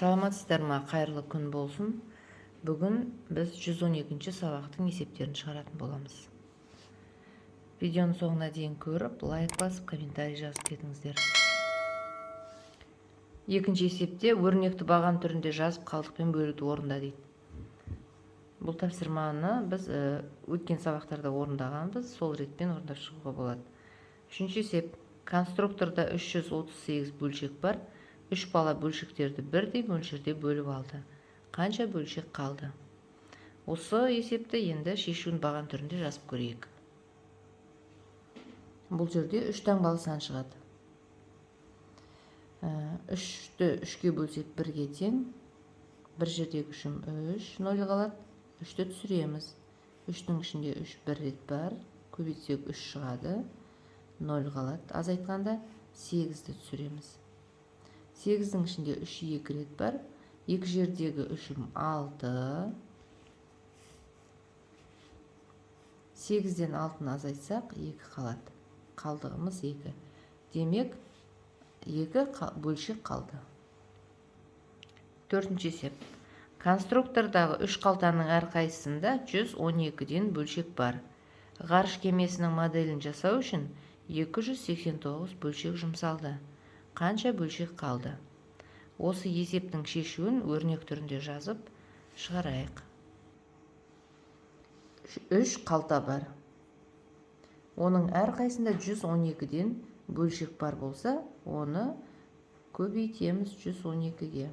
Саламатсыздар ма? Қайырлы күн болсын! Бүгін біз 112 сабақтың есептерін шығаратын боламыз. Видеоның соңына дейін көріп, лайк басып, комментарий жазып кетіңіздер. Екінші есепте өрнекті баған түрінде жазып, қалдықпен бөлуді орында дейді. Бұл тапсырманы біз өткен сабақтарда орындағанбыз, сол ретпен орындап шығуға болады. Үшінші есеп. Конструкторда 338 бөлшек бар. Үш бала бөлшектерді бірдей мөлшерде бөліп алды. Қанша бөлшек қалды? Осы есепті енді шешуін баған түрінде жазып көрейік. Бұл жерде үш таңбалы сан шығады. Үшті үшке бөлсек, бірге тең. Бір жердегі үшім үш, нөл қалады. Үшті түсіреміз. Үштің ішінде үш бір рет бар, көбейтсек, үш шығады, нөл қалады. Азайтқанда сегізді түсіреміз. Сегіздің ішінде үш екі рет бар. Екі жердегі үшім алты. Сегізден алтыны азайтсақ, екі қалады. Қалдығымыз екі. Демек, екі бөлшек қалды. Төртінші есеп. Конструктордағы үш қалтаның әрқайсысында 112-ден бөлшек бар. Ғарыш кемесінің моделін жасау үшін 289 бөлшек жұмсалды. Қанша бөлшек қалды? Осы есептің шешуін өрнек түрінде жазып шығарайық. Үш қалта бар, оның әрқайсысында 112-ден бөлшек бар болса, оны көбейтеміз 112-ге.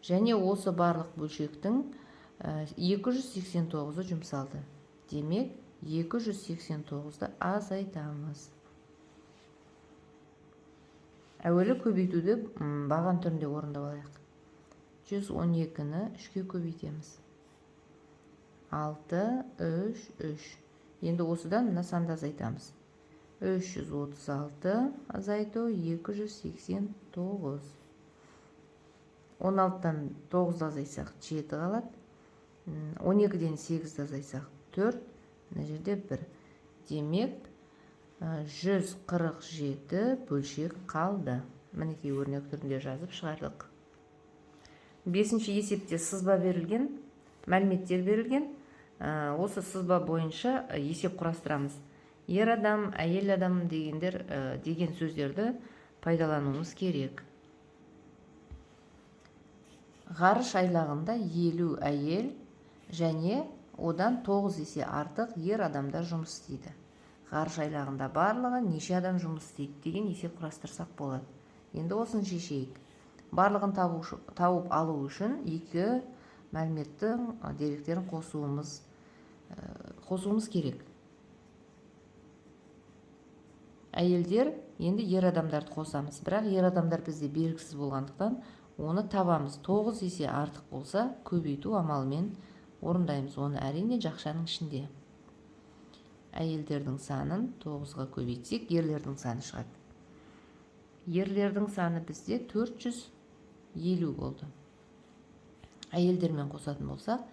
Және осы барлық бөлшектің 289-ы жұмсалды. Демек, 289-ды азайтамыз. Әуелі көбейтуді баған түрінде орындап алайық. 112-ні үшке көбейтеміз: 6, 3, 3. Енді осыдан мына санды азайтамыз: 336 азайту 289. 16-дан 9-ды азайтсақ, 7 қалады. 12-ден 8-ді азайтсақ, 4, мына жерде 1. Демек, 147 бөлшек қалды. Мінекей, өрнек түрінде жазып шығардық. Бесінші есепте сызба берілген, мәліметтер берілген. Осы сызба бойынша есеп құрастырамыз. Ер адам, әйел адам дегендер, деген сөздерді пайдалануымыз керек. Ғарыш айлағында 50 әйел және одан 9 есе артық ер адамдар жұмыс істейді. Ғарыш айлағында барлығы неше адам жұмыс істейді деген есеп құрастырсақ болады. Енді осыны шешейік. Барлығын тауып алу үшін екі мәліметтің деректерін қосуымыз керек. Әйелдер, енді ер адамдарды қосамыз. Бірақ ер адамдар бізде белгісіз болғандықтан, оны табамыз. 9 есе артық болса, көбейту амалымен орындаймыз оны, әрине, жақшаның ішінде. Әйелдердің санын 9-ға көбейтсек, ерлердің саны шығады. Ерлердің саны бізде 450 болды. Әйелдермен қосатын болсақ,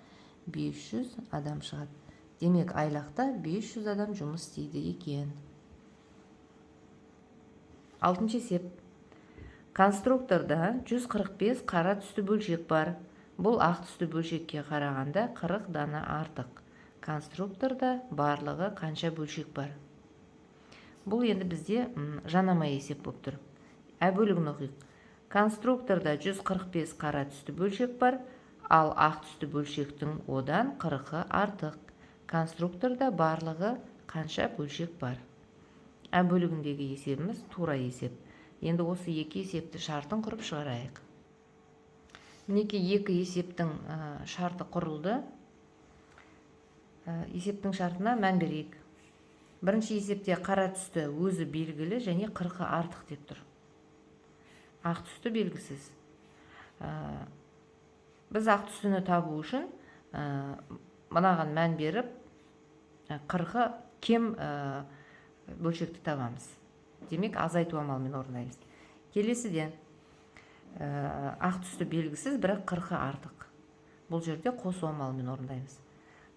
500 адам шығады. Демек, айлақта 500 адам жұмыс істейді екен. Алтыншы есеп. Конструкторда 145 қара түсті бөлшек бар. Бұл ақ түсті бөлшекке қарағанда 40 дана артық. Конструкторда барлығы қанша бөлшек бар? Бұл енді бізде жанама есеп болып тұр. Ә бөлігін оқиық. Конструкторда 145 қара түсті бөлшек бар, ал ақ түсті бөлшектің одан 40-ы артық. Конструкторда барлығы қанша бөлшек бар? Ә бөлігіндегі есебіміз тура есеп. Енді осы екі есепті шартын құрып шығарайық. Мінекей, екі есептің шарты құрылды. Есептің шартына мән берейік. Бірінші есепте қара түсті өзі белгілі және 40-ы артық деп тұр. Ақ түсті белгісіз. Біз ақ түстіні табу үшін мынаған мән беріп, 40-ы кем бөлшекті табамыз. Демек, азайту амалымен орындаймыз. Келесіде ақ түсті белгісіз, бірақ 40-ы артық. Бұл жерде қосу амалымен орындаймыз.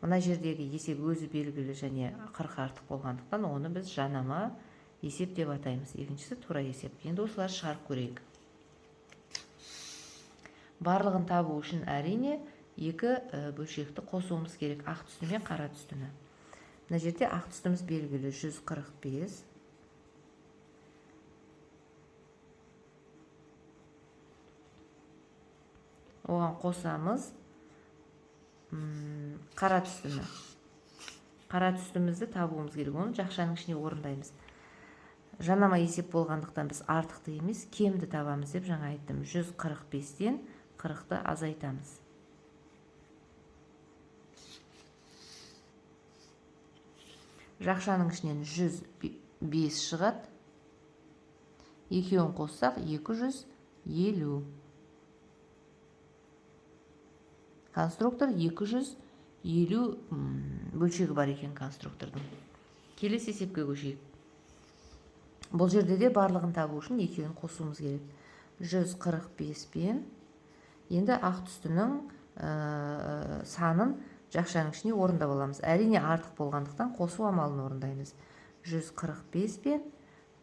Мына жердегі есеп өзі белгілі және 40 артық болғандықтан, оны біз жанама есеп деп атаймыз. Екіншісі тура есеп. Енді осыларды шығарып көрейік. Барлығын табу үшін әрине екі бөлшекті қосуымыз керек, ақ түсті мен қара түстіні. Мына жерде ақ түстіміз белгілі 145. Оған қосамыз қара түстіні. Қара түстімізді табуымыз керек, оны жақшаның ішіне орындаймыз. Жанама есеп болғандықтан біз артықты емес, кемді табамыз деп жаңа айттым. 145-тен 40-ты азайтамыз. Жақшаның ішінен 105 шығады. Екеуін қоссақ 250. Конструктор 250 бөлшегі бар екен конструктордың. Келесі есепке көшейік. Бұл жерде де барлығын табу үшін екеуін қосуымыз керек. 145 пен енді ақ түстінің санын жақшаның ішіне орындап аламыз. Әрине артық болғандықтан қосу амалын орындаймыз. 145 пен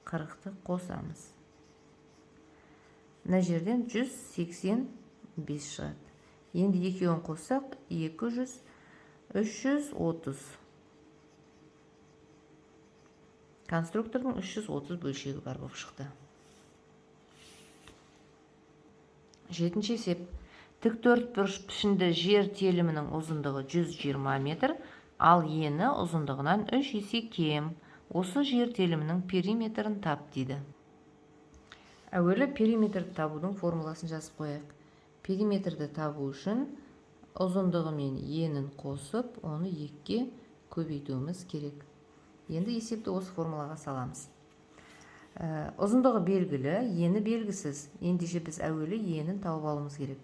40-ты қосамыз. Мына жерден 185 шығады. Енді екеуін қоссақ 200, 330. Конструктордың 330 бөлшегі бар болып шықты. Жетінші есеп. Тік төрт бұрыш пішінді жер телімінің ұзындығы 120 метр, ал ені ұзындығынан 3 есе кем. Осы жер телімінің периметрін тап дейді. Әуелі периметрді табудың формуласын жазып қояйық. Периметрді табу үшін ұзындығы мен енін қосып, оны 2-ге көбейтуіміз керек. Енді есепті осы формулаға саламыз. Ұзындығы белгілі, ені белгісіз. Ендеше біз әуелі енін тауып алуымыз керек.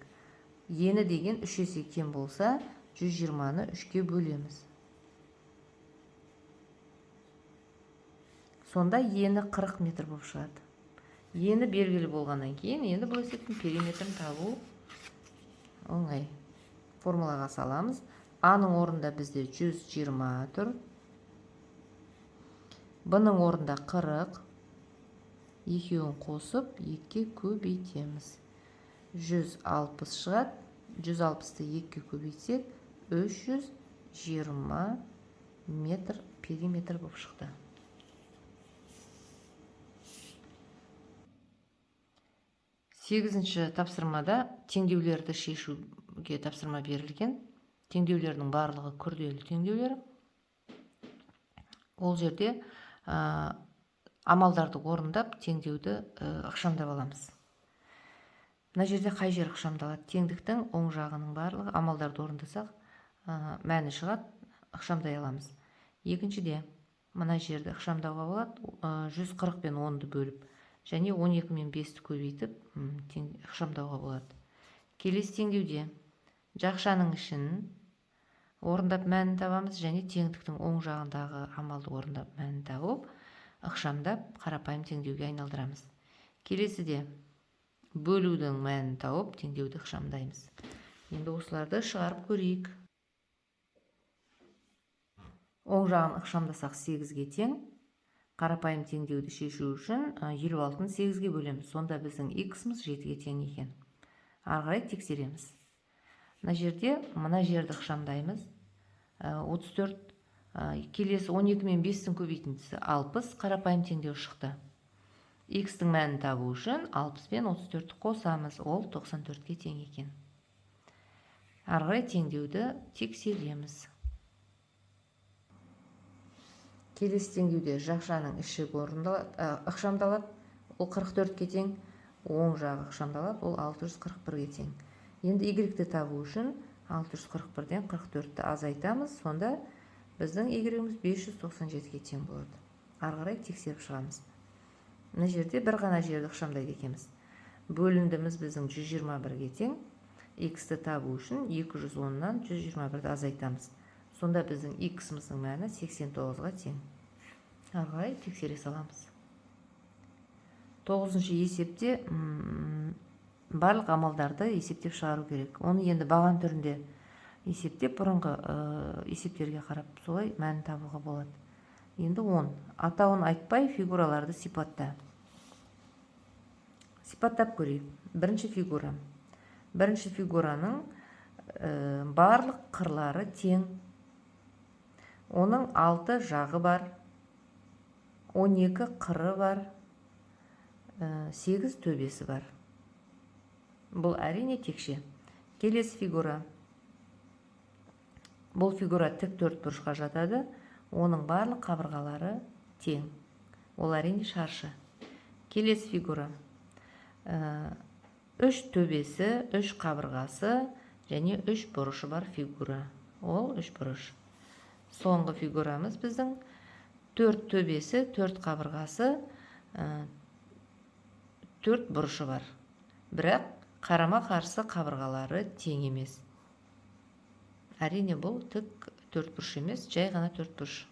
Ені деген 3 есе кем болса, 120-ны 3-ке бөлеміз. Сонда ені 40 метр болып шығады. Ені белгілі болғаннан кейін, енді бұл есептің периметрін табу оңай. Формулаға саламыз. А-ның орнында бізде 120 тұр. Б-ның орнында 40. Екеуін қосып, 2-ге көбейтеміз. 160 шығады. 160-ты 2-ге көбейтсек, 320 метр периметр болып шықты. Сегізінші тапсырмада теңдеулерді шешуге тапсырма берілген. Теңдеулердің барлығы күрделі теңдеулер. Ол жерде амалдарды орындап теңдеуді ықшамдап аламыз. Мына жерде қай жер ықшамдалады? Теңдіктің оң жағының барлығы амалдарды орындасақ, мәні шығады, ықшамдай аламыз. Екіншіде мына жерді ықшамдауға болады. 140 пен 10-ды бөліп және 12 мен 5-ті көбейтіп, ықшамдауға болады. Келесі теңдеуде жақшаның ішін орындап мәнін табамыз және теңдіктің оң жағындағы амалды орындап мәнін тауып, ықшамдап қарапайым теңдеуге айналдырамыз. Келесіде бөлудің мәнін тауып, теңдеуді ықшамдаймыз. Енді осыларды шығарып көрейік. Оң жағын ықшамдасақ 8-ге тең. Қарапайым теңдеуді шешу үшін 56-ны 8-ге бөлеміз. Сонда біздің х-мыз 7-ге тең екен. Ары қарай тексереміз. Мына жерде мына жерді ықшамдаймыз. 34, келесі 12 мен 5-тің көбейтіндісі 60, қарапайым теңдеу шықты. Х-тің мәнін табу үшін 60 пен 34-ті қосамыз, ол 94-ке тең екен. Ары қарай теңдеуді тексереміз. Келесі теңдеуде жақшаның іші ықшамдалады, ол 44-ке тең, оң жағы ықшамдалады, ол 641-ге тең. Енді y-ті табу үшін 641-ден 44-ті азайтамыз, сонда біздің y-іміз 597-ге тең болады. Ары қарай тексеріп шығамыз. Мына жерде бір ғана жерді ықшамдайды екенбіз. Бөліндіміз біздің 121-ге тең. Х-ті табу үшін 210-нан 121-ді азайтамыз. Сонда біздің х-іміздің мәні 89-ға тең. Ары қарай тексере саламыз. 9-шы есепте барлық амалдарды есептеп шығару керек. Оны енді баған түрінде есептеп, бұрынғы есептерге қарап солай мәнін табуға болады. Енді 10. Атауын айтпай фигураларды сипатта. Сипаттап көрейік. Бірінші фигура. Бірінші фигураның барлық қырлары тең, оның алты жағы бар, 12 қыры бар, сегіз төбесі бар. Бұл, әрине, текше. Келесі фигура. Бұл фигура тік төрт бұрышқа жатады, оның барлық қабырғалары тең. Ол, әрине, шаршы. Келесі фигура. Үш төбесі, үш қабырғасы және үш бұрышы бар фигура. Ол үш бұрыш. Соңғы фигурамыз біздің төрт төбесі, төрт қабырғасы, төрт бұрышы бар, бірақ қарама қарсы қабырғалары тең емес. Әрине, бұл тік төрт бұрыш емес, жай ғана төрт бұрыш.